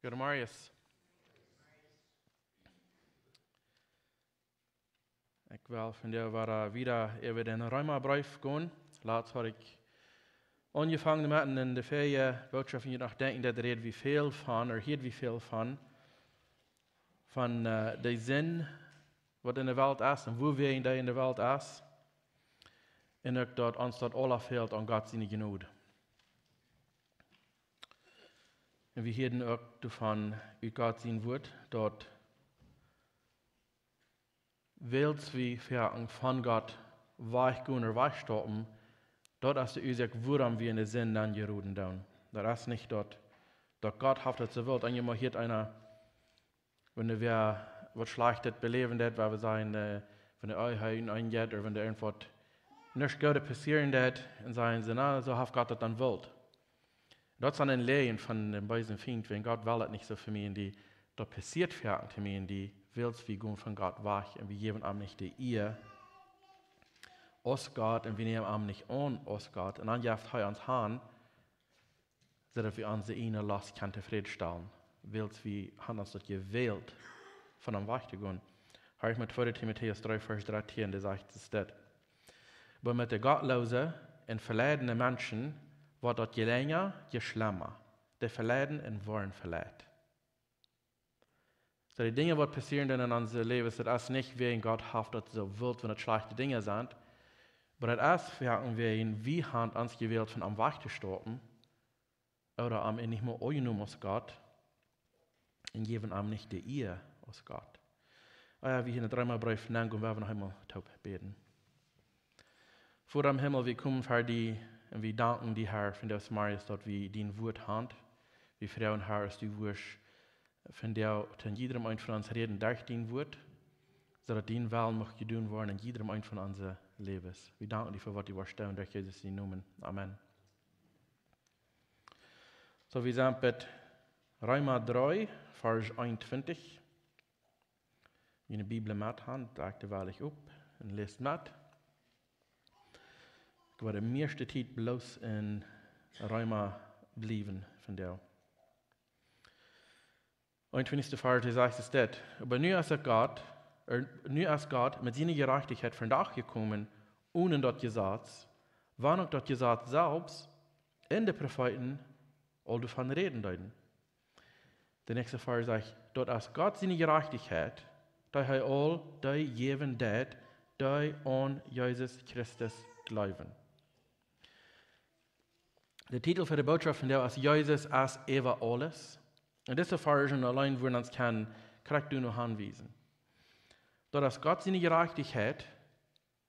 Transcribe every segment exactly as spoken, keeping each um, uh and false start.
Goodemorjes. Ekj well vondoag wada wieda äwa dän Reemabreef gonen. Latst haud ekj aunjefongen met, un enne väaje Bootschoft, un ekj noch denkjen, doa räd wie väl von, ooda hieed wie väl von, von, äh, de Sind, waut enne Welt es un wuawäajen dee enne Welt es. Un uk daut ons daut aula fält aun Gott siene Jnod. Un wie hieeden uk doavon ut Gott sien Wuat, daut wiels wie foaken von Gott wajchgonen ooda wajchstaupen, daut es de Uasoak, wuarom wie enne Sind nenjeroden doonen. Daut es nich daut, daut Gott haft daut soo jewult. Eenjemol hieet eena, wan wie waut Schlajchtet beläwen, daut wie sajen, äh, wan de Ehe enenn jeit, ooda wan doa irjentwaut nich Goodet passieren deit, un sajen see: "Na, soo haft Gott daut dan jewult." Daut es dan een Läajen von dän beesen Fient, wiels Gott well daut nich soo fa mie un die. Daut passieet foaken to mie un die, wiels wie gonen von Gott wajch un wie jäwen am nich de Ea aus Gott un wie nämen am nich aun aus Gott. Un dan jeft hee ons han, soo daut wie onse ieejne Lost kjennen tofrädstalen, wiels wie han ons daut jewält, von am wajch to gonen. Hia es met tweede Timotäus dree, Varsch dartieen, dee sajcht, es daut: "Oba met de gottloose un veleidne Menschen woat daut je lenja, je schlemma. Dee veleiden un woaren veleit." Soo, de Dinja, waut passieren dan en onse Läwes, daut es nich wäajen Gott haft daut soo jewult, wan daut schlajchte Dinja sent, oba daut es wäajen wie han ons jewält, von am wajch to staupen, ooda am nich mea aunjenomen aus Gott, un jäwen am nich de Ea aus Gott. Ah jo, wie hia enne Reemabreef nengonen, woa wie noch eemol toop bäden. Voda em Himmel, wie komen ver die un wie danken die, Herr, vondoag zemorjes, daut wie dien Wuat han. Wie froagen, Herr, aus du wurscht vondoag to jiedrem eenen von ons räden derch dien Wuat, soo daut dien Wellen mucht jedonen woaren en jiedrem eenen von onse Läwes. Wie danken die fa waut du woascht doonen, derch Jesus sienen Nomen. Amen. Soo, wie sent bie Reema dree, Varsch eenuntwintich. Wan jie ne Bibel met han, dakt dee woll ekj op un läst met. Ekj woa de mieeschte Tiet bloos en Reema bliewen vondoag. Eenuntwintichste Varsch, dee sajcht es dit: "Oba nu es Gott, äh, nu es Gott met siene Jerajchtichkjeit vondoag jekomen, one daut Jesaz, wan uk daut Jesaz selfst un de Profeeten aul doavon räden deeden." De näakjste Varsch sajcht: "Daut es Gott siene Jerajchtichkjeit, dee hee aul dee jäwen deit, dee aun Jesus Christus jleewen." De Titel fa de Bootschoft vondoag es: "Jesus es äwa aules." Un dise Varschen auleen wudden ons kjennen krakjt doano hanwiesen. Daut es Gott siene Jerajchtichkjeit,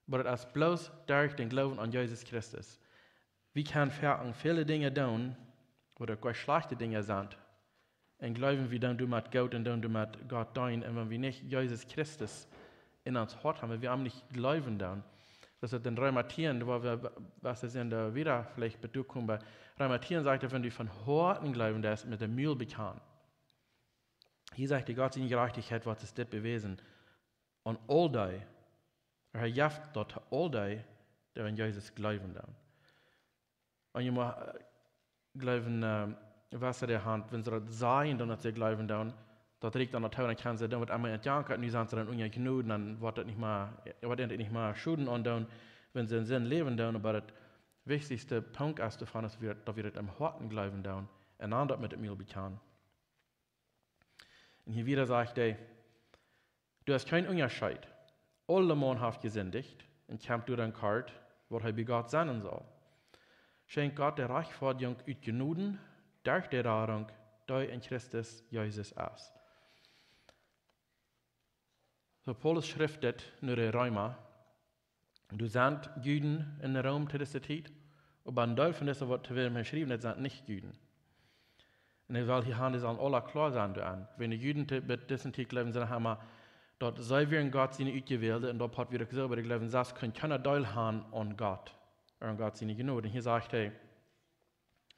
oba daut es bloos derch dän Gloowen aun Jesus Christus. Wie kjennen foaken väle Dinja doonen, waut uk goot schlajchte Dinja sent, un jleewen, wie doonen doamet Gott un doonen doamet Gott deenen. Un wan wie nich Jesus Christus en ons Hoat han, wan wie am nich jleewen doonen, daut es en Reema tieen, wua wie, waut wie sent, doa wada veleicht bie tokomen, bie Reema tieen sajcht et, wan du von Hoaten jleewen deist, met däm Mul bekjanen. Hia sajcht de Gott siene Jerajchtichkjeit, waut es dit bewäsen. Aun aul dee, hee jeft daut aul dee, dee aun Jesus jleewen doonen. Un jie motten, äh, jleewen, äh, waut see de Haunt, wan see daut sajen, dan daut see jleewen doonen, daut rieekjt dan daut, dan kjennen see doonen waut emma an jankat, nu sent see dan unja Jnod, dan woat daut nich mea, woat daut nich mea Schoden aundoonen, wan see en Sind läwen doonen, oba daut wichtichste Punkt es doavon, es, wie, daut wie daut em Hoaten jleewen doonen un dan daut met däm Mul bekjanen. Un hia wada sajcht hee: "Doa es kjeen Unjascheet. Aulemaun haft jesindicht un kjemt doa dan kort, waut hee bie Gott sennen saul. Schenkjt Gott de Rajchtfoadjunk ut Jnod, derch de Radunk, dee en Christus Jesus es." Soo, Paulus schrift dit no de Reema. Doa sent Juden en Rom to dise Tiet, oba een Deel von dise, waut to wäm hee schrift, daut sent nich Juden. Un ekj well hia han, dee sellen aula kloa sennen doaraun. Wan de Juden to, bie dise Tiet jleewen, sent emma, daut see wieren Gott siene Utjewälde, un daut haud wie uk soo, oba dee jleewen, see kunnen kjeen Deel han aun Gott, aun Gott siene Jnod. Un hia sajcht hee,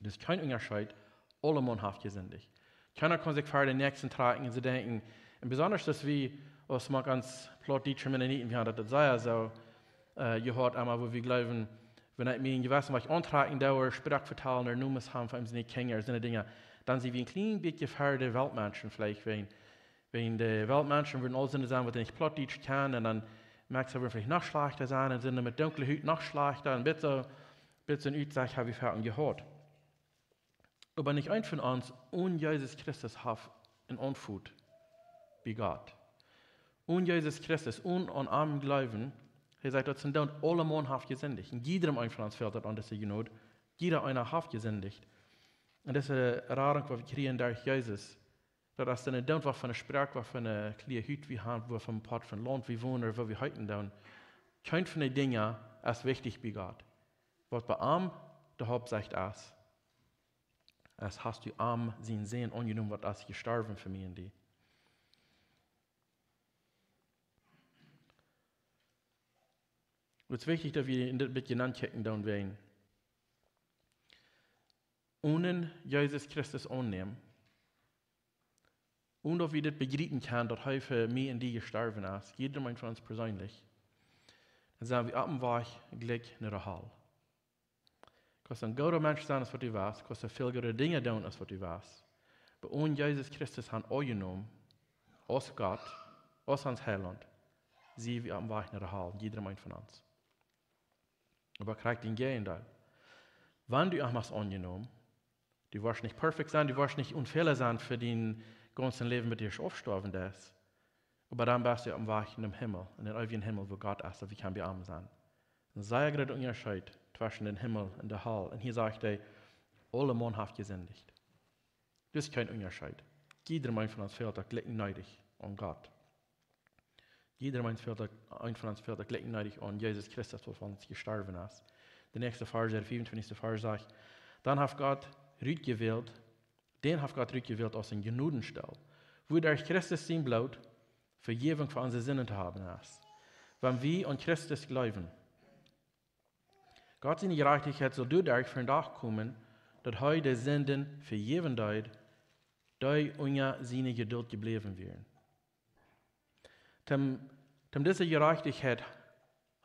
daut es kjeen Unjascheet, aulemaun haft jesindicht. Kjeena kaun sikj ver dän Näakjsten trakjen un soo denkjen. Un besonda daut wie, aus mau ons plautdietsche Mennoniten, wie haben daut sea soo, äh, jehoat, emma, wua wie jleewen, wan ekj mie en jewesse Wajch auntrakjen doo, ooda Sproak vetalen, ooda Nomes haben von siene Kjinja, soone Dinja, Dan sent wie een kjlien bät ver de Weltmenschen veleicht, wan, wan de Weltmenschen wudden aul sennen, waut nich Plautdietsch kjennen, un dan moakt see, wudden veleicht noch schlajchta sennen, un sent met dunkle Hut noch schlajchta, un bat soo, bat soo een Utsach hab wie ver am jehaut. Oba nich een von ons onen Jesus Christus haft een Aunfot bie Gott. Onen Jesus Christus, onen aun am jleewen, hee sajcht, daut sent dan aulemaun haft jesindicht. Un jieda een von ons fält daut aun dise Jnod. Jieda eena haft jesindicht. Un dise Radunk, waut wie kjrieen derch Jesus, daut es dan een Doont, waut fa eene Sproak, waut fa eene Kjlia Hut wie haben, waut fa een Poat von Launt wie wonen, woo wie heeten doonen. Kjeen von de Dinja es wichtich bie Gott. Waut bie am de Hauptsaak es, es: Hast du am sienen Sän aunjenomen, waut es jestorwen fa mie un die? Daut es wichtich, daut wie en dit bät aunkjikjen doonen, wan wie onen Jesus Christus aunnämen, onen daut wie dit bejriepen kjennen, daut hee fa mie un die jestorwen es, jieda een von ons perseenlich, dan sent wie opp dän Wajch jlikj no de Hal. Kaust een gooda Mensch sennen aus waut du west, kaust väl goode Dinja doonen aus waut du west. Oba onen Jesus Christus haben aunjenomen, aus Gott, aus ons Heilaunt, sent wie opp dän Wajch no de Hal, jieda een von ons. Oba krakjt daut Jäajendeel. Wan du am hast aunjenomen, du woascht nich perfekt sennen, du woascht nich onen Fäla sennen fa dien gaunzet Läwen, bat du aufstoawen deist. Oba dan best du opp dän Wajch nom Himmel, en dän eewjen Himmel, wua Gott es, daut wie kjennen bie am sennen. Een sea groota Unjascheet tweschen dän Himmel un de Hal. Un hia sajcht hee, aulemaun haft jesindicht. Daut es kjeen Unjascheet. Jieda een von ons fält daut jlikj needich aun Gott. Jieda een fält daut, een von ons fält daut jlikj needich aun Jesus Christus, waut fa ons jestorwen es. De näakjste Varsch, de fiefuntwintichste Varsch sajcht: Dan haft Gott rutjewält, dän haft Gott rutjewält aus een Jnodenstool, wua derch Christus sien Bloot Vejäwunk fa onse Sinden to haben es, wan wie aun Christus jleewen. Gott siene Jerajchtichkjeit saul doaderch vondoag komen, daut hee de Sinden vejäwen deed, dee unja siene Jedult jebläwen wieren. Toom, toom dise Jerajchtichkjeit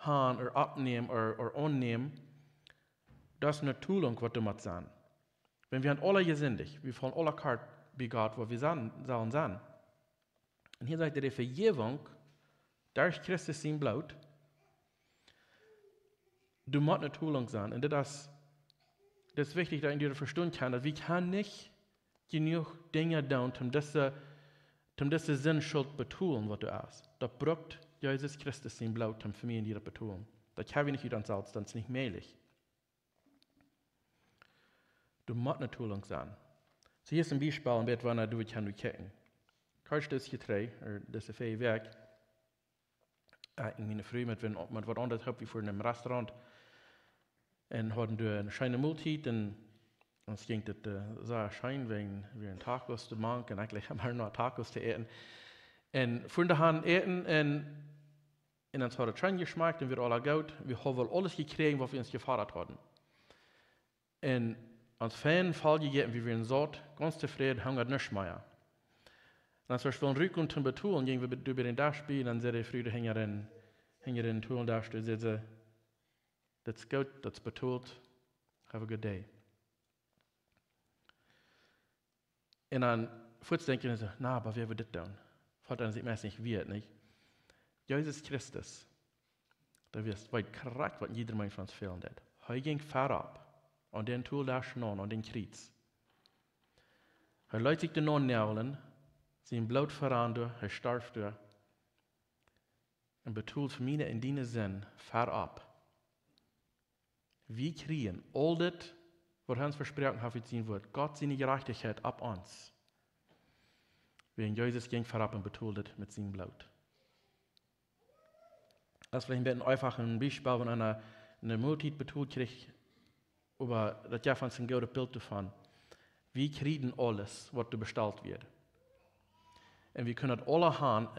han ooda oppnämen ooda, ooda aunnämen, daut es ne Betolunk, waut doa mott sennen. Wan wie haben aula jesindicht, wie faulen aula kort bie Gott, wua wie sennen, sellen sennen. Un hia sajcht hee, de Vejäwunk derch Christus sien Bloot, doa mott ne Betolunk sennen. Un dit es, dit es wichtich, daut eena daut vestonen kaun, daut wie kjennen nich jenuach Dinja doonen, om dise, om dise Sindschult betolen, waut doa es. Daut brukt Jesus Christus sien Bloot, om fa mie un die daut betolen. Daut kjenn wie nich ut ons selfst, daut es nich mäajlich. Doa mott ne Betolunk sennen. Soo, hia es een Biespel, een bät, woo wie daut kjennen bekjikjen. Kort es daut trigj, ooda daut es väl wajch. Äh, ekj un miene Fru met, met waut aundret, haud wie fa een Restaurant. Un hauden doa eene scheene Moltiet un ons jinkj daut, äh, sea scheen, wie, wie hauden Tacos doa mank un eejentlich haud wie mau Tacos to äten. Un fuaren doa han äten un, un ons haud et scheen jeschmakjt un wia aula goot. Wie hauden woll aules jekjräajen, waut wie ons jefodat hauden. Un ons fein voll jejäten, wie wieren saut, gaunz tofräd, hungad nuscht mea. Un aus wie wullen rutgonen toom betolen, jinjen wie doa bie dän Desch bie, un dan säd de Fru hinjaraun, hinjaraun dän Tolendesch, dee säd: "Dit es goot, daut es betolt, have a good day." Un dan fuaz denkjen wie soo: "Na, oba wie haben dit doonen." Felt eena sikj meist nich wieet, nich? Jesus Christus, dee wist, weet krakjt, waut jieda een von ons fälen deed. Hee jinkj verut, aun dän Toldesch naun, aun dän Kjriez. Hee leet sikj doa naun näajlen, sien Bloot verrannd, hee storf doa un betold fa miene un diene Sind verut. Wie kjrieen aul dit, waut hee ons vesproaken haft ut sien Wort, Gott siene Jerajchtichkjeit opp ons. Wiels Jesus jinkj verut un betold et met sien Bloot. Daut es veleicht een bät een eefachet Biespel, wan eena ne Moltiet betolt kjricht, oba daut jeft ons een goodet Bilt doavon. Wie kjrieen aules, waut doa bestalt wort. Un wie kjennen daut aula han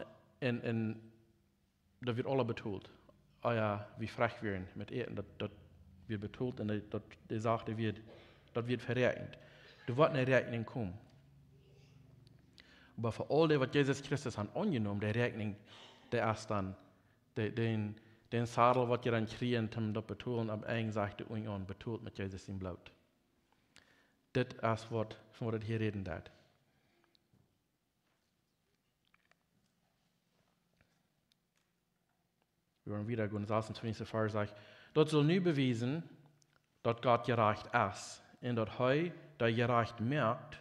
un, un daut wort aula betolt. Ah jo, wie froagen wia met Äten, daut, daut wort betolt un daut, daut, dee Sach, dee wort, daut wort veräakjent. Doa woat ne Räakjnunk komen. Oba fa aul dee, waut Jesus Christus haben aunjenomen, dee Räakjnunk, dee es dan, dee, dän, dän Sadel, waut jie dan kjrieen, om daut betolen, opp eene Sied unjen aun betolt met Jesus sien Bloot. Dit es waut, von waut et hia räden deit. Wie woaren wieda gonen, sasuntwintichste Varsch sajcht: Daut saul nu bewiesen, daut Gott jerajcht es, un daut hee, dee jerajcht moakt,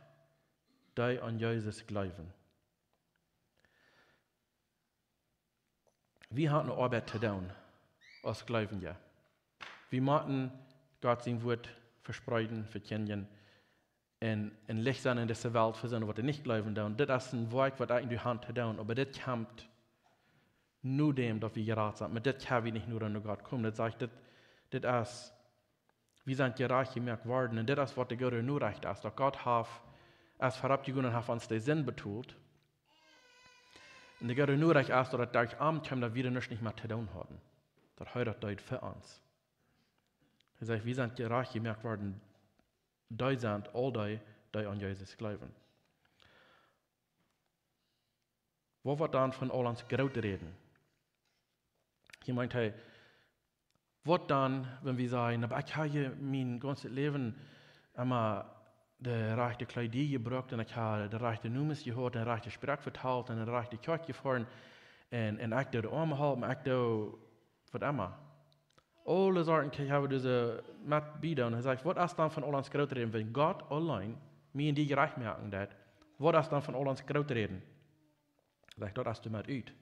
dee aun Jesus jleewen. Wie haben eene Oabeit to doonen aus Gleubige. Wie motten Gott sien Wuat vespreeden, vekjindjen un, un Licht sennen en dise Welt fa soone, waut nich jleewen doonen. Dit es een Woakj, waut ekj en de Haunt to doonen, oba dit kjemt no däm, daut wie jerat sent. Met dit kjenn wie nich no, no Gott komen. Dit sajcht, dit, dit es, wie sent jerajcht jemoakt worden. Un dit es, waut de goode Norecht es, daut Gott haft, es verop jegonen un haft ons de Sind betolt. Un de goode Norecht es, daut et derch am kjeem, daut wie doa nuscht nich mea to doonen hauden. Daut hee daut deed fa ons. Hee sajcht, wie sent jerajcht jemoakt worden, dee sent aul dee, dee aun Jesus jleewen. Waut woat dan von aul ons groot räden? Hia meent hee, waut dan, wan wie sajen, oba ekj hab hia mien gaunzet Läwen emma de rajchte Kjleeda jebrukt un ekj hab de rajchte Nomes jehaut un de rajchte Sproak vetalt un en de rajchte Kjoakj jefoaren un, un ekj doo de Oame halpen, ekj doo waut emma. Aule Sorten kjenn wie dise met bieden. Un hee sajcht, waut es dan von aul ons groot räden, wan Gott auleen mie un die jerajcht moaken deit? Waut es dan von aul ons groot räden? Sajcht, daut es doamet ut.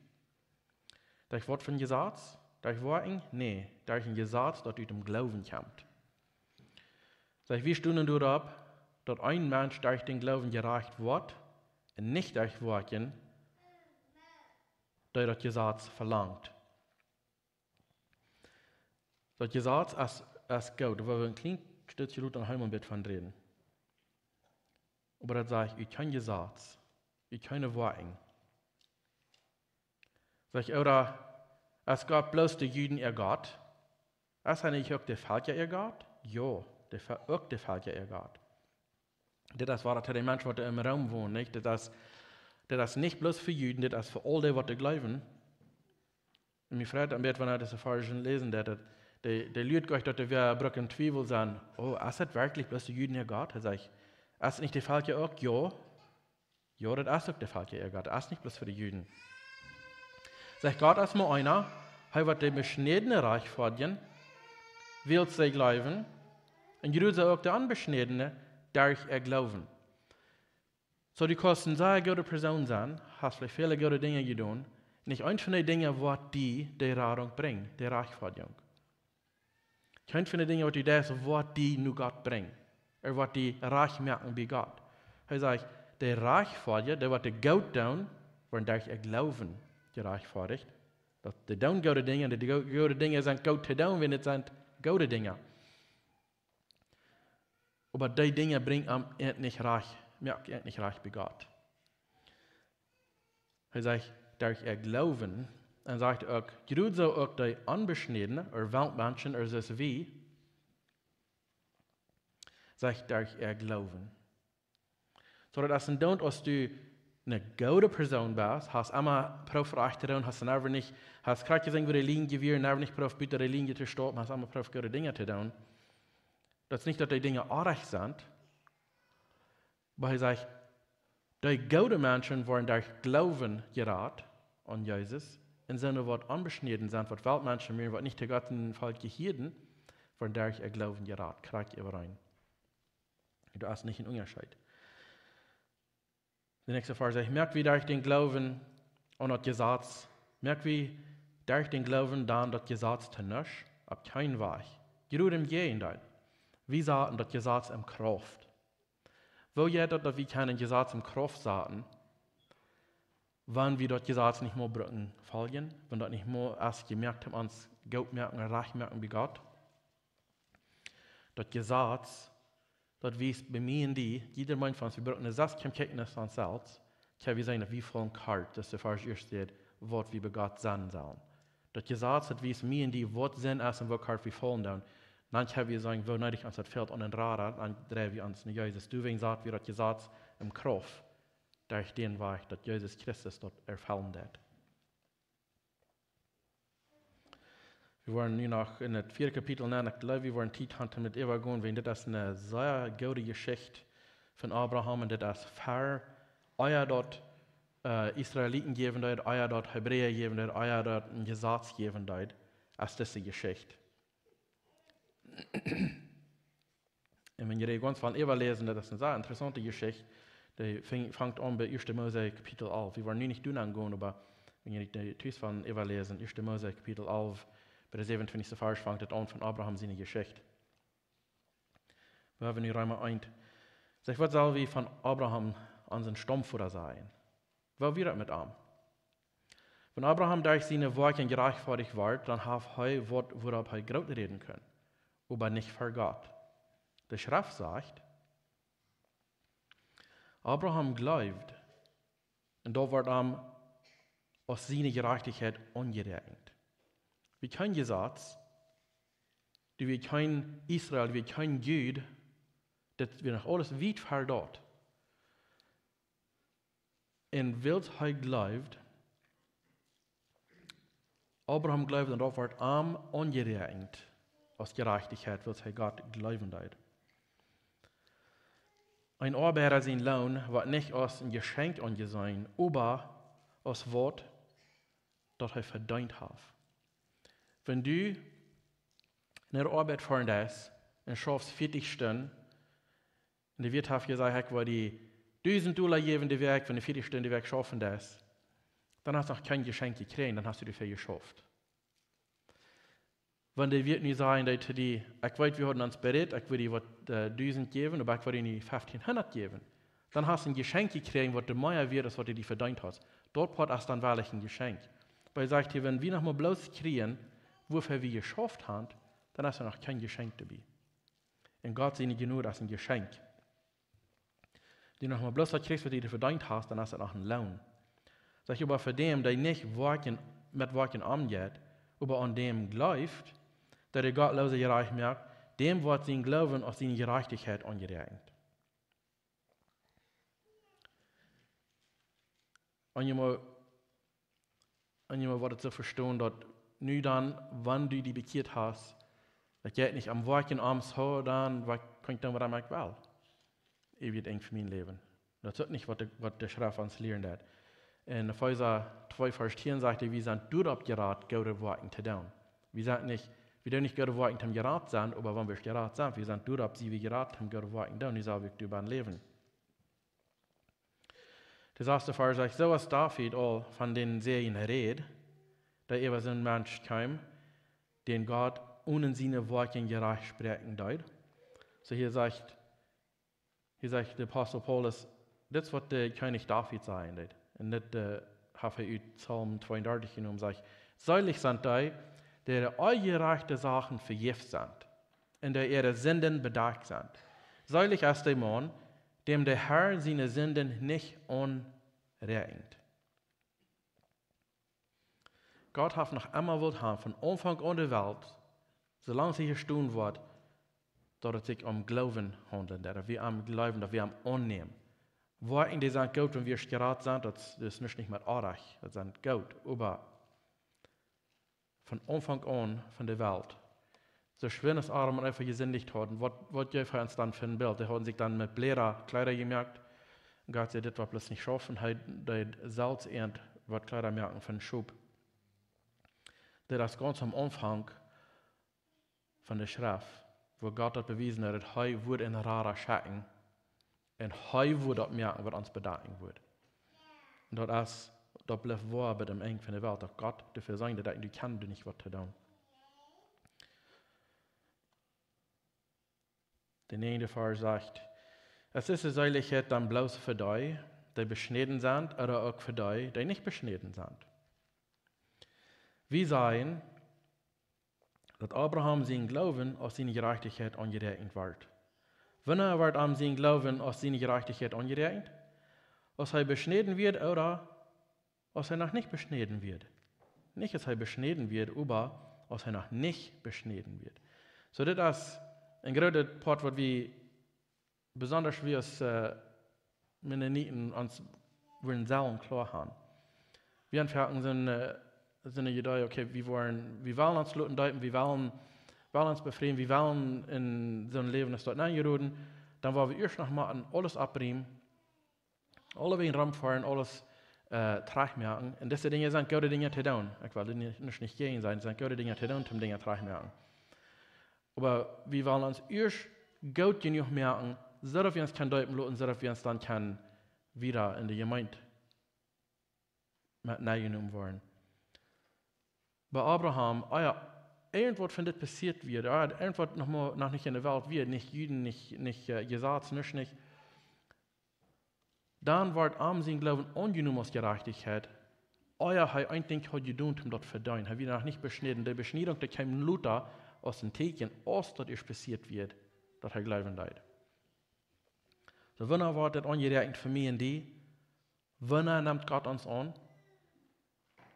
Derch waut von Jesaz? Derch Woakjen? Nä, derch een Jesaz, daut ut däm Gloowen kjemt. Sajcht, wie stonen doaropp, daut een Mensch derch dän Gloowen jerajcht woat un nich derch Woakjen, dee daut Jesaz velangt. Daut Jesaz es, es goot, doa woa wie een kjlien Stootje lota noch eemol een bät von räden. Oba daut sajcht, ut kjeen Jesaz, ut kjeene Woakjen. Sajcht, ooda es Gott bloos de Juden äa Gott? Es hee nich uk de Velkja äa Gott? Jo, de Ve-, uk de Velkja äa Gott. Dit es waut et de Mensch, waut en Rom wonen, nich? Dit es, dit es nich bloos fa Juden, dit es fa aul dee, waut doa jleewen. Un mie freit een bät, wan ekj dise Varsch läsen deed, daut de, de Lied goot, daut doa wia Brück un Twiewel sent. Oh, es et werkjlich bloos de Juden äa Gott? Hee sajcht, es et nich de Velkja uk? Jo. Jo, daut es uk de Velkja äa Gott. Daut es nich bloos fa de Juden. Sajcht, Gott es mau eena, hee woat de Beschnädne rajchtfoadjen, wiels see jleewen, un jrod soo uk de Onbeschnädne derch äa Gloowen. Soo, du kaust eene sea goode Persoon sennen, hast veleicht väle goode Dinja jedonen, nich eent von dee Dinja woat die de Radunk brinjen, de Rajchtfoadjunk. Kjeene von dee Dinja, waut du deist, woat die no Gott brinjen. Ooda woat die rajcht moaken bie Gott. Hee sajcht, de Rajchtfoadja, dee waut de goot doonen, woaren derch äa Gloowen jerajchtfoadjt. Daut dee doonen goode Dinja, dee go-, goode Dinja sent goot to doonen, wan et sent goode Dinja. Oba dee Dinja brinjen am ent nich rajcht, moaken ent nich rajcht bie Gott. Hee sajcht, derch äa Gloowen, un sajcht uk, jrod soo uk de Onbeschnädne, ooda Weltmenschen, ooda soo aus wie, sajcht, derch äa Gloowen. Soo daut es een Doont, aus du eene goode Persoon best, hast emma proowt rajcht to doonen, hast never nich, hast krakjt soo aus de Linie jewast, never nich proowt buta de Linie to stonen, hast emma proowt goode Dinja to doonen. Daut es nich, daut dee Dinja oajch sent, oba hee sajcht, dee goode Menschen woaren derch Gloowen jerat aun Jesus, un soone, waut onbeschnäden sent, waut Weltmenschen wieren, waut nich to Gott sien Volkj jehieden, woaren derch äa Gloowen jerat, krakjt äwareen. Doa es nich een Unjascheet. De näakjste Varsch sajcht, moak wie derch dän Gloowen aun daut Jesaz, moak wie derch dän Gloowen dan daut Jesaz to nuscht? Opp kjeen Wajch. Jrod em Jäajendeel. Wie saten daut Jesaz en Krauft. Woo jeit daut, daut wie kjennen Jesaz en Krauft saten, wan wie daut Jesaz nich mol brucken foljen, wan daut nich mol es jemoakt om ons goot moaken, rajcht moaken bie Gott? Daut Jesaz, daut wiest bie mie un die, jieda eena von ons, wie brucken daut selfst kjikjen no ons selfst, kjenn wie seenen, daut wie faulen kort, daut es de Varsch ieescht sajcht, waut wie bie Gott sennen sellen. Daut Jesaz, daut wiest mie un die, waut Sind es un woo kort wie faulen doonen. Dan kjenn wie seenen, woo needich ons daut fält aun een Rada, dan dreien wie ons no Jesus. Doawäajen sat wie daut Jesaz en Krauft, derch dän Wajch, daut Jesus Christus daut erfellen deed. Wie woaren nu noch en daut vieede Kapitel nenn. Ekj jleew, wie woaren Tiet han met äwagonen, wäajen dit es eene sea goode Jeschicht von Abraham un dit es ver, ea daut äh, Israeliten jäwen deed, ea daut Hebräa jäwen deed, ea daut een Jesaz jäwen deed, aus dise Jeschicht. Un wan jie gaunz von äwaläsen, daut es eene sea interessaunte Jeschicht. Dee fang-, fangt aun bie Ieeschte Mose Kapitel alf. Wie woaren nu nich doa aungonen, oba wan jie dee tus von äwaläsen, Ieeschte Mose Kapitel alf, bie dän säwenuntwintichsten Varsch fangt et aun von Abraham siene Jeschicht. Wie haben nu Reema eent. Sajcht, waut sell wie von Abraham, onsen Staumvoda, sajen? Woo wia daut met am? Wan Abraham derch siene Woakjen jerechtfoadicht wort, dan haud hee waut, wuaropp hee groot räden kunn, oba nich ver Gott. De Schreft sajcht, Abraham jleewd, un daut wort am aus siene Jerajchtichkjeit aunjeräakjent. Wia kjeen Jesaz, doa wia kjeen Israel, wia kjeen Jud, daut wia noch aules wiet ver daut. Un wiels hee jleewd, Abraham jleewd, un daut wort am aunjeräakjent aus Jerajchtichkjeit, wiels hee Gott jleewen deed. Een Oabeida sien Loon woat nich aus een Jeschenkj aunjeseenen, oba aus waut, daut hee vedeent haft. Wan du no de Oabeit foaren deist un schaufst vieetich Stunden, un de Wirt haft jesajcht, ekj woa die dusent Dolla jäwen de Wäakj, wan du vieetich Stunden de Wäakj schaufen deist, dan hast du noch kjeen Jeschenkj jekjräajen, dan hast du doafäa jeschauft. Wan de Wirt nu sajen deed to die, ekj weet, wie hauden ons berät, ekj wull die waut, äh, dusent jäwen, oba ekj wull die nu feftieenhundat jäwen, dan hast du een Jeschenkj jekjräajen, waut doa mea wieet es, waut du die vedeent hast. Daut Poat es dan werkjlich een Jeschenkj. Oba hee sajcht hia, wan wie noch mau bloos kjrieen, wuafäa wie jeschauft haben, dan es doa noch kjeen Jeschenkj doabie. Un Gott siene Jnod es een Jeschenkj. Wan du noch mau bloos daut kjrichst, waut du die vedeent hast, dan es et noch een Loon. Sajcht, oba fa däm, dee nich Woakjen, met Woakjen omjeit, oba aun däm jleeft, dee de Gottloosen jerajcht moakt, däm woat sien Gloowen aus siene Jerajchtichkjeit aunjeräakjent. Un jie mo-, un jie motten daut soo vestonen, daut nu dan, wan du die bekjieet hast, daut jeit nich om Woakjen om, soo dan, waut kaun ekj doonen, waut ekj well? Eewjet Enj fa mien Läwen. Daut es uk nich, waut de, waut de Schreft ons lieren deit. En Efeesa twee Varsch tieen sajcht hee, wie sent doaropp jerat, goode Woakjen to doonen. Wie sent nich, wie doonen nich goode Woakjen, om jerat to sennen, oba wan wie jerat sent, wie sent doaropp, sent wie jerat, om goode Woakjen to doonen, nu sell wie doaropp läwen. De sasste Varsch sajcht, soo aus David aul von dän Säajen räd, dee äwa soon Mensch kjeem, dän Gott onen siene Woakjen jerajcht spräakjen deed. Soo hia sajcht, hia sajcht de Apostel Paulus, dit es waut de Kjennich David sajen deed. Un dit, äh, haft hee ut Psalm tweeundartich jenomen, sajcht, seelich sent dee, dee äare onjerajchte Sachen vejäft sent, un dee äare Sinden bedakjt sent. Seelich es de Maun, däm de Herr siene Sinden nich aunräakjent. Gott haft noch emma wult haben, von Aunfank aun de Welt, soo lang aus hee jestonen woat, daut et sikj om Gloowen haundelt, daut wie am jleewen, daut wie am aunnämen. Woakjen, dee sent goot, wan wie jerat sent, daut es, daut es nuscht nich met oajch, daut sent goot, oba von Aunfank aun von de Welt. Soo schwind aus Adam un Eva jesindicht hauden, waut, waut jeef hee ons dan fa een Bilt? Dee hauden sikj dan met Bläda Kjleeda jemoakt. Gott säd, dit woat bloos nich schaufen. Hee deed selfst irjent waut Kjleeda moaken von Schop. Dit es gaunz aum Aunfank von de Schreft, wua Gott daut bewiesen haud, daut hee wudd een Rada schekjen. Un hee wudd daut moaken, waut ons bedakjen wudd. Un daut es, daut blift woa bat aum Enj von de Welt, daut Gott doafäa seenen deit, daut du kaust doa nuscht waut doonen. De näajende Varsch sajcht, es es de Seelichkjeit dan bloos fa dee, dee beschnäden sent, ooda uk fa dee, dee nich beschnäden sent? Wie sajen, daut Abraham sien Gloowen aus siene Jerajchtichkjeit aunjeräakjent wort. Wanea wort am sien Gloowen aus siene Jerajchtichkjeit aunjeräakjent? Aus hee beschnäden wort ooda aus hee noch nich beschnäden wort? Nich aus hee beschnäden wort, oba aus hee noch nich beschnäden wort. Soo, dit es een grootet Poat, waut wie besonda wie aus, äh, Mennoniten ons wellen sellen kloa haben. Wie aunfangen sent, äh, sent je doa, okay, wie wellen, wie wellen ons loten deepen, wie wellen, wellen ons befrieen, wie wellen en soon Läwen aus daut nenjeroden, dan woa wie ieescht noch mol aules opriemen, aulewäajen romfoaren, aules äh, trajchtmoaken. Un dise Dinja sent goode Dinja to doonen. Ekj well doa nich, nich, nich jäajen sennen, sent goode Dinja to doonen, om Dinja trajchtmoaken. Oba wie wellen ons ieescht goot jenuach moaken, soo daut wie ons kjennen deepen loten, soo daut wie ons dan kjennen wada en de Jemeent met nenjenomen woaren. Bie Abraham, ah jo, irjentwaut von dit passieet wia, ah, irjentwaut noch mau, noch nich en de Welt wia, nich Juden, nich, nich äh, Jesaz, nuscht nich. Dan wort am sien Gloowen aunjenomen aus Jerajchtichkjeit, ea hee een Dinkj haud jedonen, om daut to vedeenen. Hee wia noch nich beschnäden. De Beschniedunk, dee kjeem lota aus een Tieekjen, aus daut ieescht passieet wia, daut hee jleewen deed. Soo, wanea woat daut aunjeräakjent fa mie un die? Wanea nemt Gott ons aun?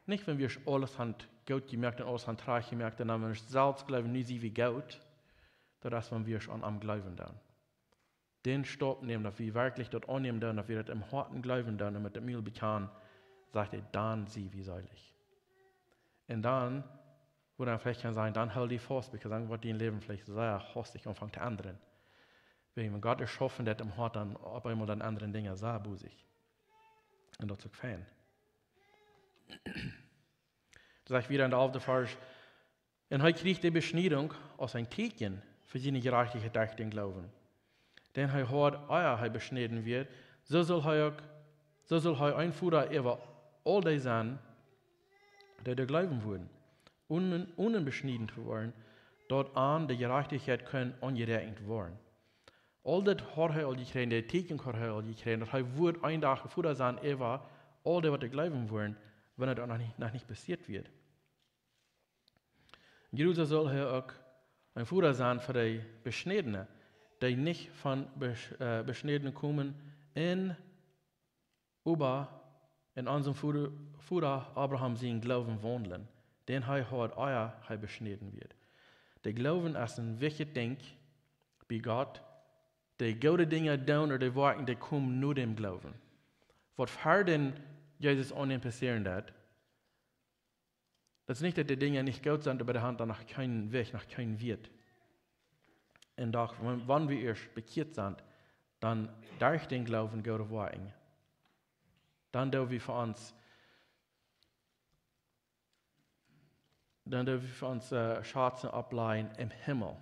Nich, wan wie aules han goot jemoakt un aules han trajcht jemoakt, un dan wan wie selfst jleewen, nu sie wie goot, daut es, wan wie aun am jleewen dan. Dän Staup nämen, daut wie werkjlich daut aunnämen dan, daut wie daut em Hoaten jleewen dan un met däm Mul bekjanen, sajcht hee, dan sie wie seelich. Un dan, wua dan veleicht kaun sennen, dan hool die faust, because dan woat dien Läwen veleicht sea hastich aunfangen to endren. Wäajen wan Gott es schaufen, daut em Hoat dan opp eemol dan endren Dinja sea busich. Un daut es uk fein. Sajcht wada en de alfte Varsch, un hee kjrieech de Beschniedunk aus een Tieekjen fa siene Jerajchtichkjeit derch dän Gloowen, dän hee haud, ea hee beschnäden wia, soo sull hee uk, soo sull hee een Voda äwa aul dee sennen, dee doa jleewen wudden, onen, onen beschnieden to woaren, daut an de Jerajchtichkjeit kunn aunjeräakjent woaren. Aul dit haud hee aul jekjräajen, de Tieekjen haud hee aul jekjräajen, daut hee wudd een Dach een Voda sennen äwa aul dee, waut doa jleewen wudden, wan daut noch nich, noch nich passieet wia. Jrod soo sull hee uk een Voda sennen fa de Beschnädne, dee nich von Besch-, äh, Beschnädne komen, un oba en onsen Voda, Voda Abraham sienen Gloowen waundlen, dän hee haud, ea hee beschnäden wia. De Gloowen es een wichtjet Dinkj bie Gott. De goode Dinja doonen, ooda de Woakjen, dee komen no däm Gloowen. Waut ver dän Jesus aunnämen passieren deed, daut es nich, daut de Dinja nich goot sent, oba dee han dan noch kjeen Wajch, noch kjeen Wieet. Un doch, wan, wan wie ieescht bekjieet sent, dan derch dän Gloowen goode Woakjen, dan doo wie fa ons, dan doo wie fa ons äh, Schazen opplajen em Himmel.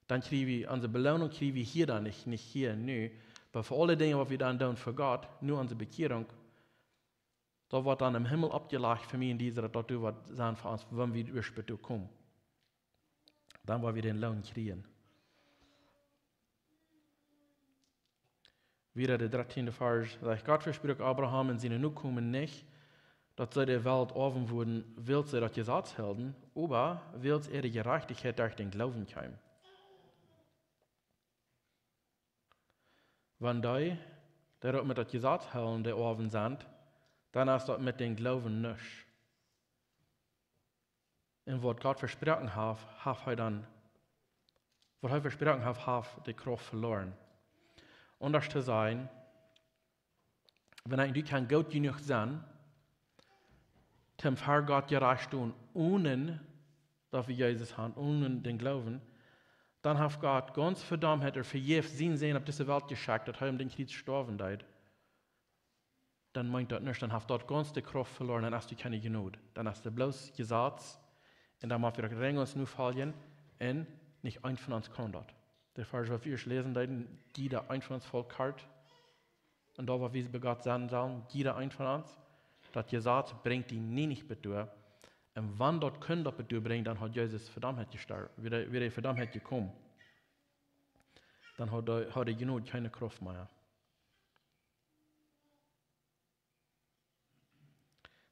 Dan kjrie wie, onse Beloonunk kjrie wie hia dan nich, nich hia nu. Oba fa aule Dinja, waut wie dan doonen fa Gott, no onse Bekjierunk, daut woat dan em Himmel oppjelajcht fa mie un die, soo daut daut doa woat sennen fa ons, wan wie ieescht doa komen. Dan woa wie dän Loon kjrieen. Wada de dartieende Varsch sajcht, Gott vespruak Abraham un siene Nokomen nich, daut see de Welt oawen wudden, wiels see daut Jesaz hilden, oba wiels äare Jerajchtichkjeit derch dän Gloowen kjeem. Wan dee, dee daut met daut Jesaz hilden, de Oawen sent, dan es daut met dän Gloowen nuscht. Un waut Gott vesproaken haft, haft hee dan, waut hee vesproaken haft, haft de Krauft veloaren. Aundasch to sajen, wan ekj, du kaust goot jenuach sennen, om ver Gott jerajcht stonen, onen daut wie Jesus han, onen dän Gloowen, dan haft Gott gaunz Vedaumheit, ea vejäfs sienen Sän opp dise Welt jeschekjt, daut hee aum Kjriez stoawen deed. Dan meent daut nuscht, dan haft daut gaunz de Krauft veloaren, dan hast du kjeene Jnod. Dan hast du bloos Jesaz, un dan mott wie daut rinj ons nofoljen, un nich eena von ons kaun daut. De Varsch, waut wie ieescht läsen deeden, jieda eena von ons fault kort. Un daut, waut wie bie Gott sennen sellen, jieda eena von ons, daut Jesaz brinjt die nie nich bat doa. Un wan daut kunn daut bat doa brinjen, dan haud Jesus Vedaumheit jestorwen, wia, wia Vedaumheit jekomen. Dan haud de, haud de Jnod kjeene Krauft mea.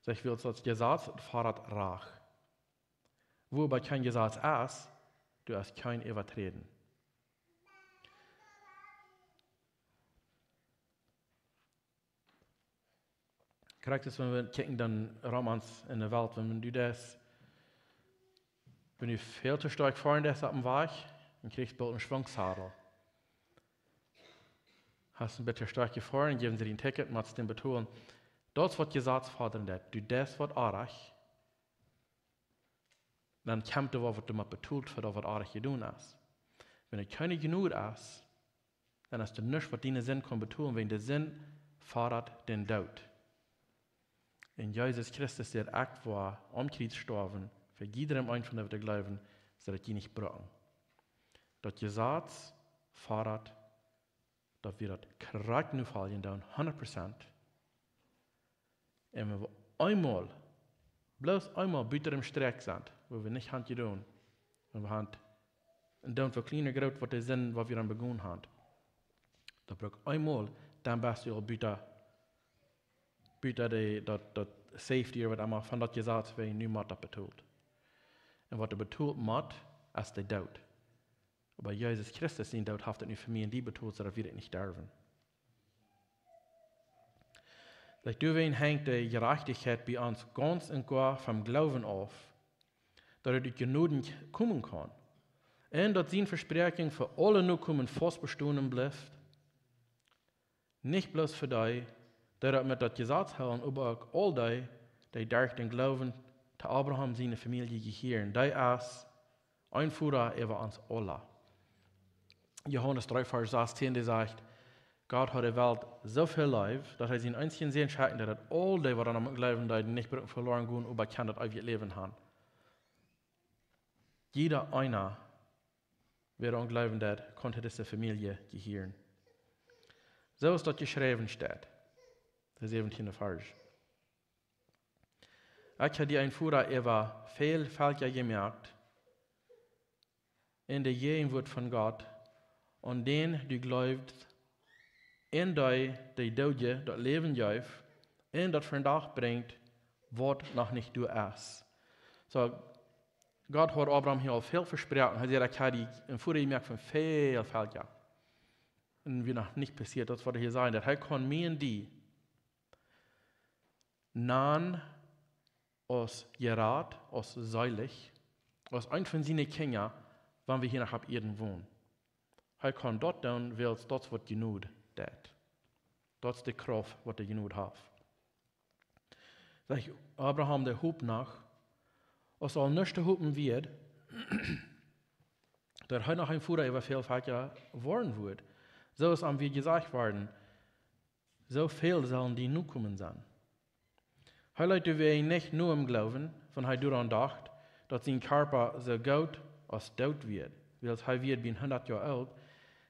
Sajcht, wiels daut Jesaz, daut foddat Rach. Wua oba kjeen Jesaz es, doa es kjeen Äwaträden. Krakjt es, wan wie kjikjen dan rom ons en de Welt, wan du daut, wan du väl too stoakj foaren deist opp dän Wajch, dan kjrichst du boolt een Schwungssattel. Hast een bät stoakj jefoaren, jäwen see die een Ticket, motst dän betolen. Daut es waut Jesaz fodren deit. Du deist waut oajch, dan kjemt doa waut, waut doamet betolt fa daut waut oajch jedonen es. Wan et kjeene Jnod es, dan es doa nuscht waut diene Sind kaun betolen, wiels de Sind foddat dän Doot. Un Jesus Christus säd: "Ekj woa aum Kjriez stoawen fa jiedrem eenen von dee waut jleewen, soo daut jie nich brucken." Daut Jesaz foddat, daut wie daut krakjt nofoljen doonen, hundat Prozent. Un wan wie eemol, bloos eemol buta dän Strakj sent, wua wie nich han jedonen, un wie han, un doonen fa kjlien ooda groot waut de Sind, waut wie dan begonen han, daut brukt eemol, dan best du aul buta, buta de, daut, daut safety ooda waut emma von daut Jesaz, wan nu mott daut betolt. Un waut doa betolt mott, es de Doot. Oba Jesus Christus sien Doot haft et nu fa mie un die betolt, soo daut wie daut nich derwen. Like, doawäajen henjt de Jerajchtichkjeit bie ons gaunz un goa vom Gloowen auf, daut et ut Jnod komen kaun. Un daut sien Vespräakjen fa aule Nokomen faust bestonen blift. Nich bloos fa dee, dee daut met daut Jesaz hoolen, oba uk aul dee, dee derch dän Gloowen to Abraham siene Famielje jehieren. Dee es een Voda äwa ons aula. Johanes dree, Varsch sastien, dee sajcht: "Gott haud de Welt soo väl leef, daut hee sienen eensjen Sän schekjt, daut aul dee, waut aun am jleewen, dee nich brucken veloaren gonen, oba kjennen daut eewje Läwen han." Jieda eena, wäa aun jleewen deit, kaun to dise Famielje jehieren. Soo aus daut jeschräwen steit. De säwentieende Varsch. "Ekj hab die een Voda äwa väl Velkja jemoakt, en de Jäajenwuat von Gott, aun dän du jleewst, en dee, dee de Doodje daut Läwen jeef, en daut vondoag brinjt, waut noch nich doa es." Soo, Gott haud Abraham hia aul väl vesproaken. Hee säd: "Ekj hab die een Voda jemoakt von väl Velkja." Un wia noch nich passieet, daut es waut hee hia sajcht, daut hee kaun mie un die nanen aus jerat, aus seelich, aus een von siene Kjinja, wan wie hia noch opp Ieed wonen. Hee kaun daut doonen, wiels daut es waut Jnod deit. Daut es de Krauft, waut de Jnod haft. Sajcht Abraham, dee hoopt noch, aus aul nuscht to hopen wia, daut hee noch een Voda äwa väl Velkja woaren wudd. Soo aus am wia jesajcht worden: "Soo väl sellen die Nokomen sennen." Hee leet doawäajen nich no em Gloowen, wan hee doaraun docht, daut sien Kjarpa soo goot aus doot wia, wiels hee wia bie hundat Joa oolt,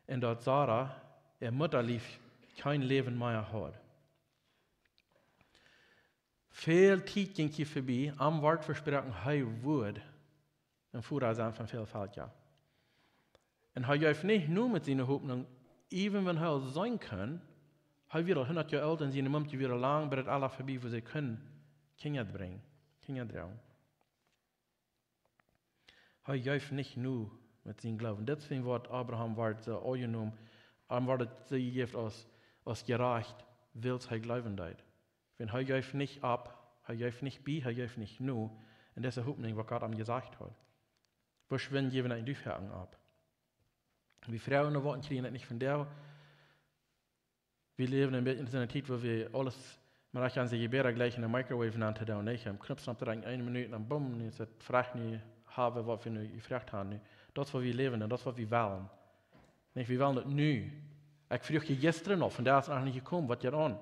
un daut Sara, äa Muttalief, kjeen Läwen mea haud. Väl Tiet jinkj hia vebie, am wort vesproaken, hee wudd een Voda sennen von väl Velkja. Un hee jeef nich no met siene Hopninj, even wan hee aul seenen kunn, hee wia aul hundat Joa oolt un siene Mumkje wia aul lang bie daut Ella vebie, wua see kunnen Kjinja brinjen, Kjinja droagen. Hee jeef nich no met sienen Gloowen. Dit es waut Abraham wort soo aunjenomen, am wort et soo jejäft aus, aus jerajcht, wiels hee jleewen deed. Wan hee jeef nich opp, hee jeef nich bie, hee jeef nich no, un daut es de Hopninj, waut Gott am jesajcht haud. Woo schwind jäwen wie doafäa opp? Wie froagen no waut un kjrieen et nich von doa. Wie läwen een bät en soone Tiet, wua wie aules, mau ekj aun de Jebäda jlikj en de microwave aun to doonen, nich? Em Knopf oppdrekjen, eene Minut, un dan bumm, nu es et veleicht, nu hab wie waut wie nu jefroagt haben, nu. Daut es waut wie läwen un daut es waut wie wellen. Nich, wie wellen et nu. Ekj fruach die jistren noch, vondoag es et noch nich jekomen, waut jeit aun?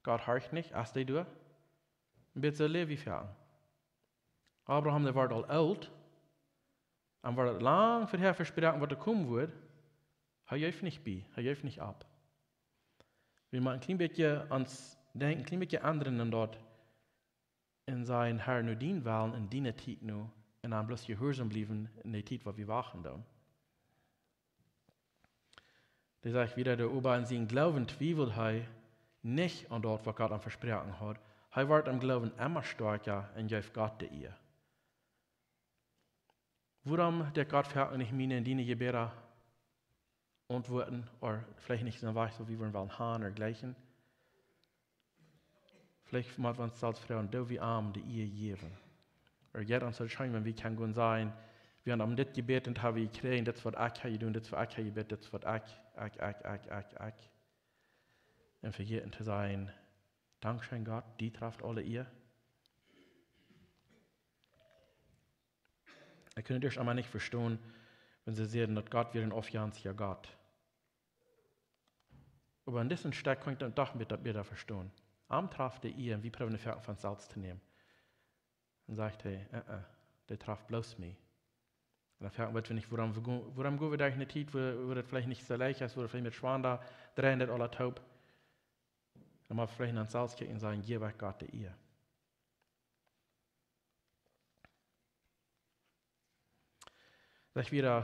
Gott horcht nich, es dee doa? Een bät soo läw wie foaken. Abraham, dee wort aul oolt, un wort et lang verhäa vesproaken, waut doa komen wudd. Hee jeef nich bie, hee jeef nich opp. Wie motten een kjlien bät ons Denkjen, een kjlien bät endren en daut, un sajen: "Herr, nu dien Wellen un diene Tiet nu," un dan bloos jehuarsom bliewen en de Tiet, waut wie wachten doonen. Dee sajcht wieda: "Oba en sienen Gloowen twieweld hee nich aun daut, waut Gott am vesproaken haud. Hee wort em Gloowen emma stoakja un jeef Gott de Iea." Wuarom deit Gott foaken nich miene un diene Jebäda auntwuaden, ooda veleicht nich soo wiet, soo aus wie wudden wellen haben ooda jlikjen? Veleicht mott wie ons selfst froagen, doo wie am de Iea jäwen? Ooda jeit ons daut scheen, wan wie kjennen gonen sajen, wie haben om dit jebäden, daut hab wie jekjräajen, dit es waut ekj hab jedonen, dit es waut ekj hab jebäden, dit es waut ekj, ekj, ekj, ekj, ekj, ekj. Un vejäten to sajen, Dankscheen Gott, die traft aule Ea. Ekj kunn daut ieescht emol nich vestonen, wan see säden, daut Gott wia een aufjenstja Gott. Oba en disen Stekj kunn ekj dan doch daut bäta vestonen. Am traft de Ea un wie proowen de Werkjunk von selfst to nämen. Dan sajcht hee, äh, äh, dee traft bloos mie. Un dan froag wie nich, wuarom, wuarom go wie derch ne Tiet, wua, wua daut veleicht nich soo leicht es, wua daut veleicht met schwanda dreien daut aula toop. Dan mott veleicht aun selfst kjikjen un sajen, jäw ekj Gott de Ea. Sajcht wieda,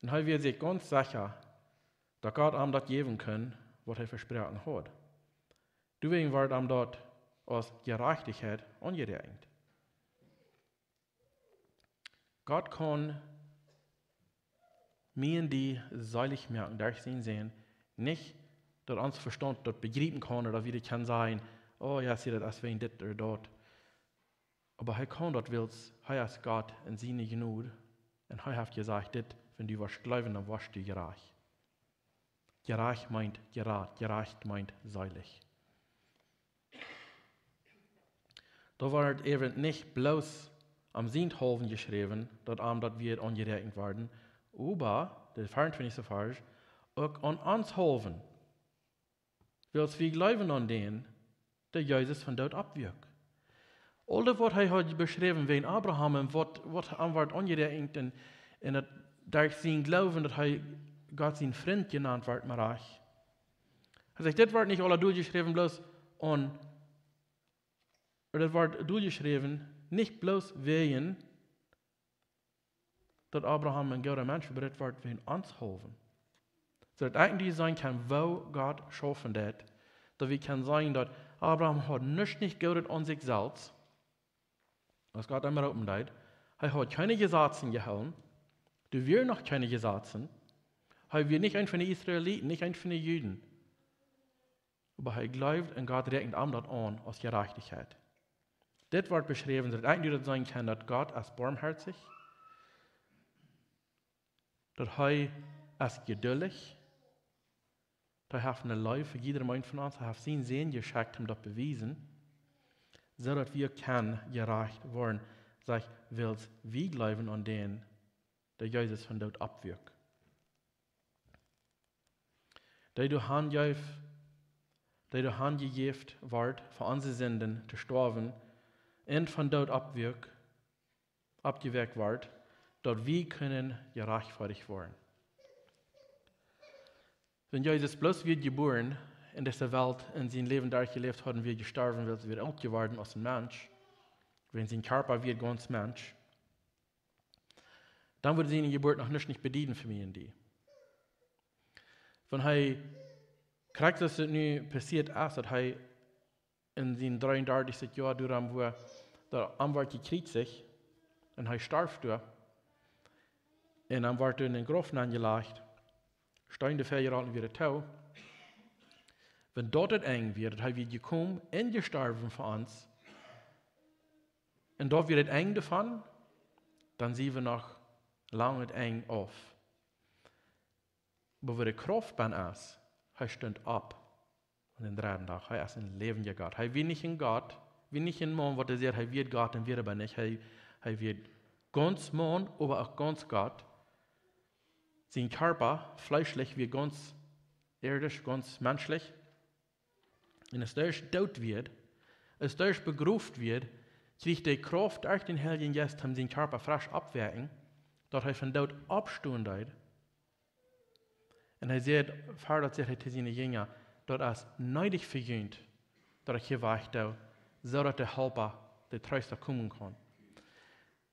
un hee wia sikj gaunz secha, daut Gott am daut jäwen kunn, waut hee vesproaken haud. Doawäajen wort am daut aus Jerajchtichkjeit aunjeräakjent. Gott kaun mie un die seelich moaken derch sienen Sän, nich daut ons Vestaunt daut bejriepen kaun, ooda daut wie daut kjennen sajen, oh jo, see, daut es wäajen dit ooda daut. Oba hee kaun daut, wiels hee es Gott en siene Jnod. Un hee haft jesajcht, dit, wan du woascht jleewen, dan woascht du jerajcht. Jerajcht meent jerat, jerajcht meent seelich. Doa wort äwent nich bloos aun sienen haulwen jeschräwen, daut am daut wia aunjeräakjent worden, oba, de veeauntwintichste Varsch, uk aun onsen haulwen. Wiels wie jleewen aun dän, dee Jesus von doot oppwakjt. Aul daut, waut hee haud beschräwen wäajen Abraham un waut, waut am wort aunjeräakjent un, un daut derch sienen Gloowen, daut hee Gott sien Frint jenant wort, mau rajcht. Hee sajcht, dit wort nich aula doljeschräwen, bloos aun, ooda dit wort doljeschräwen, nich bloos wäajen daut Abraham een gooda Mensch wia, oba dit wort wäajen ons haulwen. Soo daut eejentlich sennen kaun, woo Gott schaufen deed, daut wie kjennen seenen, daut Abraham haud nuscht nich Goodet aun sikj selfst, aus Gott am roopen deed. Hee haud kjeene Jesazen jehoolen, doa wieren noch kjeene Jesazen. Hee wia nich een von de Israeliten, nich een von de Juden. Oba hee jleewd un Gott räakjent am daut aun aus Jerajchtichkjeit. Dit wort beschräwen, soo daut eejentlich daut sennen kaun, daut Gott es barmhoatich, daut hee es jeduldich, daut hee haft ne Leew fa jiedrem eenen von ons, hee haft sienen Sän jeschekjt, om daut to bewiesen, soo daut wie kjennen jerajcht woaren, sajcht, wiels wie jleewen aun dän, dee Jesus von doot oppwakjt. Dee doa hanjeef, dee doa hanjejäft wort, fa onse Sinden to stoawen un von doot oppwakjt, oppjewakjt wort, daut wie kjennen jerajchtferticht woaren. Wan Jesus bloos wia jebuaren en dise Welt, en sien Läwen derchjeläft haud un wia jestorwen, wiels hee wia uk jeworden aus een Mensch, wan sien Kjarpa wia gaunz Mensch, dan wudd siene Jeburt noch nich, nich bedieden fa mie un die. Wan hee, krakjt soo aus et nu passieet es, daut hee en sien dreeundartichstet Joa doarom, wua daut am wort jekjriezicht un hee storf doa, un dan wort hee en een Grauf nenjelajcht, Steen doa väa jerolt un wia too. Wan daut daut Enj wia, daut hee wia jekomen un jestorwen fa ons, un daut wia daut Enj doavon, dan sent wie noch lang daut Enj auf. Oba wua de Krauft bie es, hee stunt opp aun dän dredden Dach. Hee es een läwendja Gott. Hee wia nich een Gott, wia nich een Maun, waut hee säd, hee wia Gott un wia oba nich. Hee, hee wia gaunz Maun, oba uk gaunz Gott. Sien Kjarpa, fleeschlich, wia gaunz ieedisch, gaunz menschlich. Un aus hee doot wia, aus hee begroft wia, kjrieech hee Krauft derch dän Heiljen Jeist, om sienen Kjarpa fresch opptowakjen, daut hee von doot oppstonen deed. Un hee säd, wieda säd hee to siene Jinja, daut es needich fa junt, daut ekj hia wajch doo, soo daut de Halpa, de Treesta komen kaun.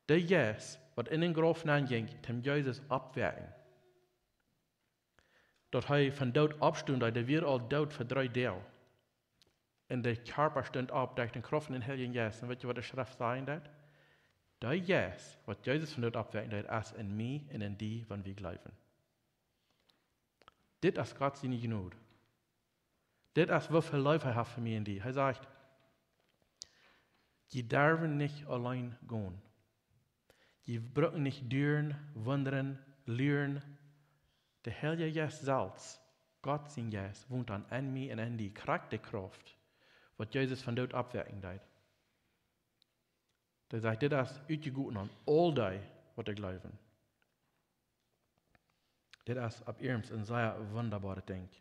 De Jeist, waut en dän Grauf nenjinkj, om Jesus opptowakjen, daut hee von doot oppstonen deed, dee wia aul doot fa dree Doag. Un de Kjarpa stunt opp derch de Krauft von dän Heiljen Jeist. Un weetst, waut de Schreft sajen deit? De Jeist, waut Jesus von doot oppwakjen deed, es en mie un en die, wan wie jleewen. Dit es Gott siene Jnod. Dit es, woo väl Leew hee haft fa mie un die. Hee sajcht, jie derwen nich auleen gonen. Jie brucken nich duaren, wundren, luren. De Heilja Jeist selfst, Gott sien Jeist, wont dan en mie un en die. Krakjt de Krauft, waut Jesus von doot oppwakjen deed. Dee sajcht: "Dit es utjegoten aun aul dee, waut doa jleewen." Dit es opp iernst een sea wundaboaret Dinkj.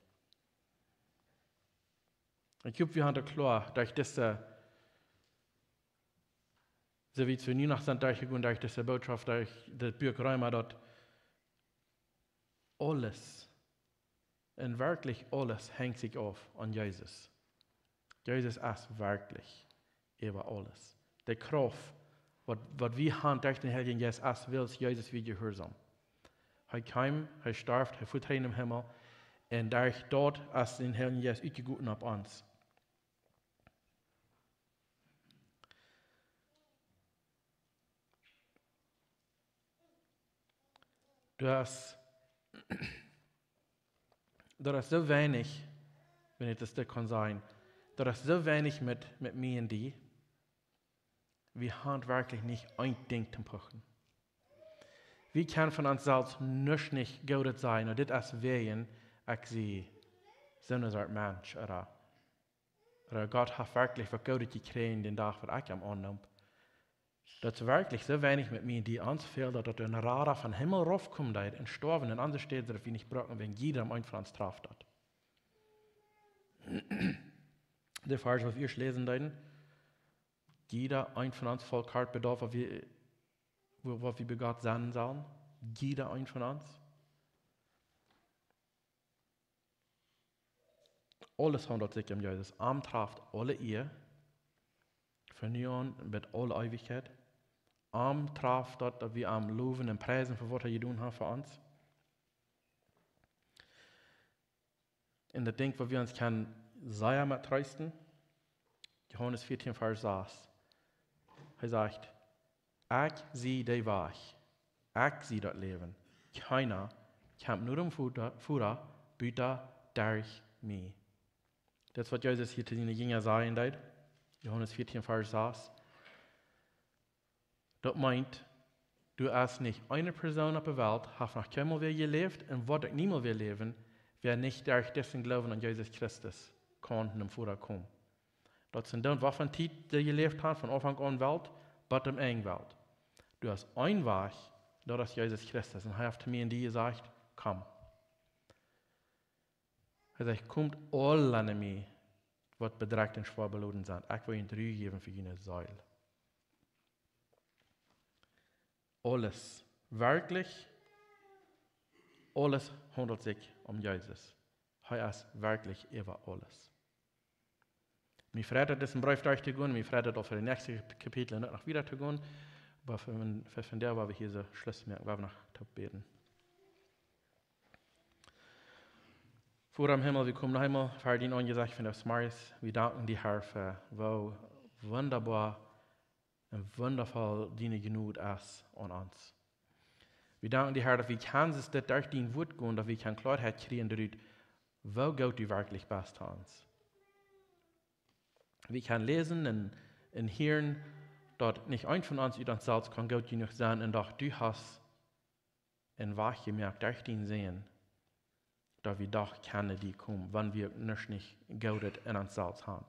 Ekj hop, wie haben daut kloa, daut dise, soo aus wie nu noch sent derchjegonen, daut dise Botschaft, daut dit Buak Reema, daut aules, un werkjlich aules, henjt sikj auf aun Jesus. Jesus es werkjlich äwa aules. De Krauft, waut, waut wie haben derch dän Heiljen Jeist, es wiels Jesus wia jehuarsom. Hee kjeem, hee storf, hee fuat trigj nom Himmel, un derch daut es dän Heiljen Jeist utjegoten opp ons. Daut es, daut es soo weinich, wan ekj daut kaun sajen, daut es soo weinich met, met mie un die. Wie haben werkjlich nich een Dinkj to puchen. Wie kjennen von ons selfst nuscht nich Goodet sajen, un dit es wäajen ekj sie soone Sort Mensch, ooda, ooda Gott haft werkjlich waut Goodet jekjräajen dän Dach, waut ekj am aunneem. Daut es werkjlich soo weinich met mie un die ons fält, daut doa een Rada von Himmel raufkomen deed un storwen en onse Städ, daut wie nich brucken, wäajen jieda eena von ons traft daut. De Varsch, waut wie ieescht läsen deeden, jieda eena von ons fault kort bie daut, waut wie, woo, waut wie bie Gott sennen sellen. Jieda eena von ons. Aules haundelt sikj om Jesus. Am traft aule Ea, von nu aun bat aule Eewichkjeit. Am traft daut, daut wie am lowen un priesen fa waut hee jedonen haft fa ons. Un daut Dinkj, waut wie ons kjennen sea met treesten, Johanes vieetieen, Varsch sas. Hee sajcht: "Ekj sie de Wajch, ekj sie daut Läwen. Kjeena kjemt no däm Voda, Voda, buta derch mie." Daut es, waut Jesus hia to siene Jinja sajen deed. Johanes vieetieen, Varsch sas. Daut meent, doa es nich eene Persoon opp de Welt, haft noch kjeenmol wea jeläft un woat uk niemols wea läwen, wäa nich derch disen Gloowen aun Jesus Christus kaun nom Voda komen. Daut sent dan, waut fa Tiet dee jeläft haben, von Aunfank aun Welt, bat aum Enj Welt. Doa es een Wajch, daut es Jesus Christus. Un hee haft to mie un die jesajcht: "Komm." Hee sajcht: "Komt aula no mie, waut bedrekjt un schwoa beloden sent. Ekj well junt Ru jäwen fa june Seel." Aules, werkjlich, aules haundelt sikj om Jesus. Hee es werkjlich äwa aules. Mie freit daut, disen Breef derchtogonen, mie freit daut, uk fa de näakjste Kapitel noch wieda to gonen. Oba fa, fa, fa vondoag, woa wie hia soo Schluss moaken, woa wie noch toop bäden. Voda em Himmel, wie komen noch eemol ver dien Aunjesecht vondoag zemorjes. Wie danken die, Herr, fa woo wundaboa un wundavoll diene Jnod es aun ons. Wie danken die, Herr, daut wie kjennen dit derch dien Wuat gonen, daut wie kjennen Kloaheit kjrieen doarut, woo goot du werkjlich best to ons. Wie kjennen läsen un, un hieren, daut nich eena von ons ut ons selfst kaun goot jenuach sennen, un doch du hast een Wajch jemoakt derch dienen Sän, daut wie doch kjennen no die komen, wan wie uk nuscht nich Goodet en ons selfst haben.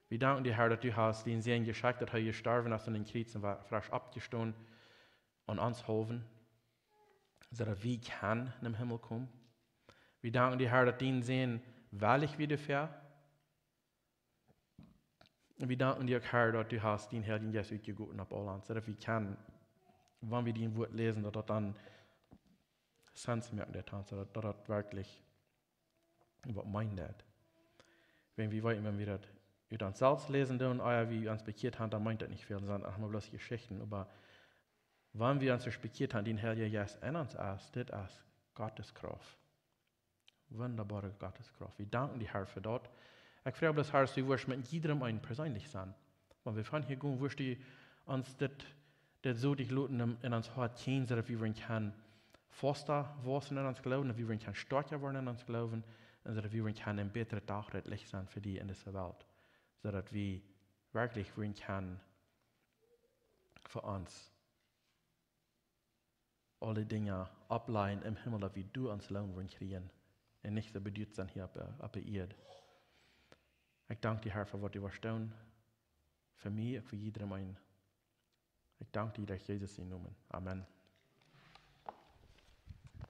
Wie danken die, Herr, daut du hast dienen Sän jeschekjt, daut hee jestorwen es aun dän Kjriez un wia fresch oppjestonen aun ons haulwen, soo daut wie kjennen nom Himmel komen. Wie danken die, Herr, daut dien Sän wellich wia doafäa. Un wie danken die uk, Herr, daut du hast dien Heiljen Jeist utjegoten opp aul ons, soo daut wie kjennen, wan wie dien Wuat läsen, daut daut dan Sens moaken deit, soo daut, daut daut werkjlich waut meent daut. Wan wie weeten, wan wie daut ut ons selfst läsen doonen, ea wie ons bekjieet haben, dan meent daut nich väl, daut sent emma bloos Jeschichten. Oba wan wie ons ieescht bekjieet haben, dien Heilja Jeist en ons es, dit es Gottes Krauft. Wundaboare Gottes Krauft. Wie danken die, Herr, fa daut. Ekj froag bloos, Herr, daut du wurscht met jiedrem eenen perseenlich sennen. Wan wie von hia gonen, wurscht du ons dit, dit soo derchloten en, en ons Hoat kjrieen, soo daut wie woaren kjennen fasta wausen en ons Gloowen, daut wie woaren kjennen stoakja woaren en ons Gloowen, un soo daut wie woaren kjennen een bätret Dach, daut Licht sennen fa die en dise Welt. Soo daut wie werkjlich woaren kjennen fa ons aule Dinja oppläajen em Himmel, daut wie doa ons Loon woaren kjrieen un nich soo beduat sennen hia opp, opp de Ieed. Ekj dank die, Herr, fa waut du woascht doonen, fa mie, uk fa jiedrem eenen. Ekj dank die derch Jesus sienen Nomen. Amen.